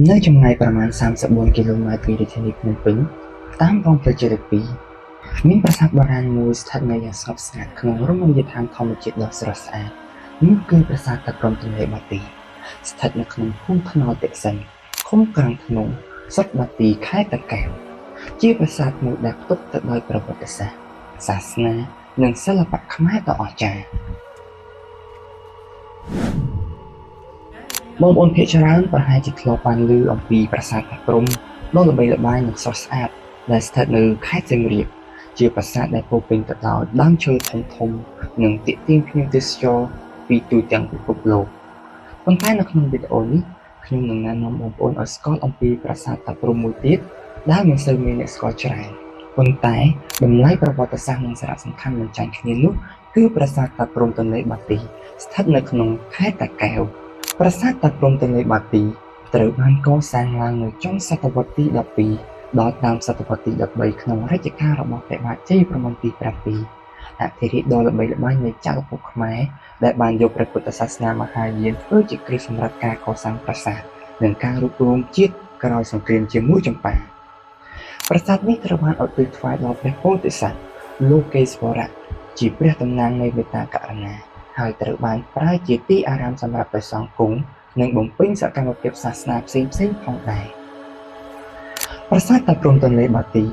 នៅចម្ងាយប្រមាណ34គីឡូម៉ែត្រពីរាជធានីភ្នំពេញតាមដងផ្លូវជាតិលេខ2មានប្រាសាទបុរាណមួយស្ថិតនៅយ៉ាងស្ងប់ស្ងាត់ក្នុងរមណីយដ្ឋានធម្មជាតិដ៏ស្រស់ស្អាតនោះគឺប្រាសាទតាព្រហ្មទន្លេបាទីស្ថិតនៅក្នុងភូមិថ្នោតតិសិនឃុំក្រាំងធ្នង់ស្រុកបាទីខេត្តតាកែវជាប្រាសាទមួយដែលផ្ទុកទៅដោយប្រវត្តិសាស្ត្រសាសនានិងសិល្បៈខ្មែរដ៏អស្ចារ្យបងប្អូនភាគច្រើនប្រហែលជាធ្លាប់បានឮអំពីប្រាសាទតាព្រហ្មដ៏ល្បីល្បាញនិងស្រស់ស្អាតដែលស្ថិតនៅខេត្តសៀមរាបជាប្រាសាទដែលពោរពេញទៅដោយដើមឈើធំៗនិងទាក់ទាញភ្ញៀវទេសចរពីទូទាំងពិភពលោកប៉ុន្តែនៅក្នុងវីដេអូនេះខ្ញុំនឹងណែនាំបងប្អូនឲ្យស្គាល់អំពីប្រាសាទតាព្រហ្មមួយទៀតដែលមិនសូវមានអ្នកស្គាល់ច្រើនប៉ុន្តែតម្លៃប្រវត្តិសាស្ត្រនិងសារៈសំខាន់មិនចាញ់គ្នានោះគឺប្រាសាទតាព្រហ្មទន្លេបាទីស្ថិតនៅក្នុងខេត្តតាកែវប្រាសាទតាព្រហ្មទន្លេបាទីត្រូវបានកសាងឡើងនៅចុងសតវត្សទី12ដល់ដើមសតវត្សទី13ក្នុងរជ្ជកាលរបស់ព្រះបាទជ័យវរ្ម័នទី7អធិរាជដ៏ល្បីល្បាញនៃចក្រភពខ្មែរដែលបានយកព្រះពុទ្ធសាសនាមហាយានធ្វើជាគ្រឹះសម្រាប់ការកសាងប្រាសាទនិងការរួបរួមជាតិក្រោយសង្គ្រាមជាមួយចម្ប៉ាប្រាសាទនេះត្រូវបានឧទ្ទិសថ្វាយដល់ព្រះពោធិសត្វលោកេស្វរៈជាព្រះតំណាងនៃមេត្តាករុណាហើយត្រូវបានប្រើជាទីអារាមសម្រាប់ព្រះសង្ឃគង់និងបំពេញសកម្មភាពសាសនាផ្សេងៗផងដែរប្រាសាទតាព្រហ្មទន្លេបាទី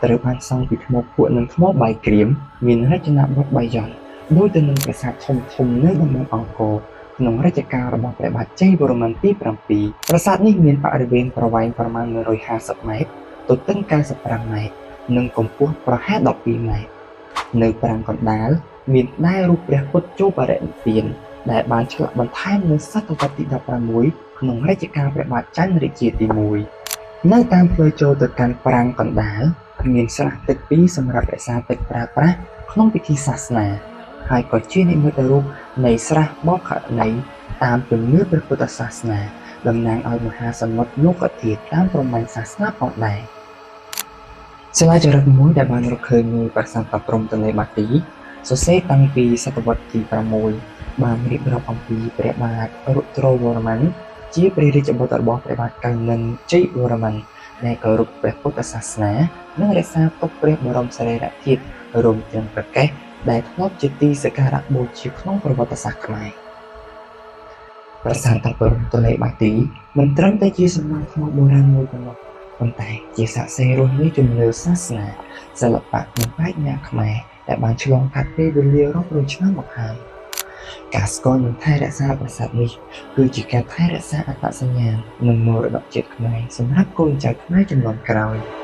ត្រូវបានសង់ពីថ្មភក់និងថ្មបាយក្រៀមមានរចនាបថបាយ័នដូចទៅនឹងប្រាសាទធំៗនៅតំបន់អង្គរក្នុងរជ្ជកាលរបស់ព្រះបាទជ័យវរ្ម័នទី7ប្រាសាទនេះមានបរិវេណប្រវែងប្រមាណ150ម៉ែត្រទទឹង95ម៉ែត្រនិងកម្ពស់ប្រហែល12ម៉ែត្រនៅប្រាង្គកណ្ដាលមានដែររូបព្រះពុទ្ធចូលបរិនិព្វានដែលបានឆ្លាក់បន្ថែមនៅសតវត្សទី16ក្នុងរជ្ជកាលព្រះបាទច័ន្ទរាជាទី1នៅតាមផ្លូវចូលទៅកាន់ប្រាង្គកណ្ដាលមានស្រះទឹកពីរសម្រាប់រក្សាទឹកប្រើប្រាស់ក្នុងពិធីសាសនាហើយក៏ជានិមិត្តរូបនៃស្រះបក្ខណីតាមជំនឿព្រះពុទ្ធសាសនាតំណាងឲ្យមហាសមុទ្រលោកធាតុតាមព្រហ្មញ្ញសាសនាផងដែរសិលាចារឹកមួយដែលបានរកឃើញនៅប្រាសាទតាព្រហ្មទន្លេបាទីសរសេរតាំងពីសតវត្សទី6បានរៀបរាប់អំពីព្រះបាទរុទ្រវរ្ម័នជាព្រះរាជបុត្ររបស់ព្រះបាទកៅណ្ឌិន្យជ័យវរ្ម័នដែលគោរពព្រះពុទ្ធសាសនានិងរក្សាទុកព្រះបរមសារីរធាតុរួមទាំងព្រះកេសដែលធ្លាប់ជាទីសក្ការៈបូជាក្នុងប្រវត្តិសាស្ត្រខ្មែរប្រាសាទតាព្រហ្មទន្លេបាទីមិនត្រឹមតែជាសំណង់ថ្មបុរាណមួយប៉ុណ្ណោះប៉ុន្តែជាសាក្សីរស់នៃជំនឿសាសនាសិល្បៈនិងប្រាជ្ញាខ្មែរដែលបានឆ្លងកាត់ពេលវេលារាប់រយឆ្នាំមកហើយការស្គាល់និងថែរក្សាប្រាសាទនេះគឺជាការថែរក្សាអត្តសញ្ញាណនិងមរតកជាតិខ្មែរសម្រាប់កូនចៅខ្មែរជំនាន់ក្រោយ។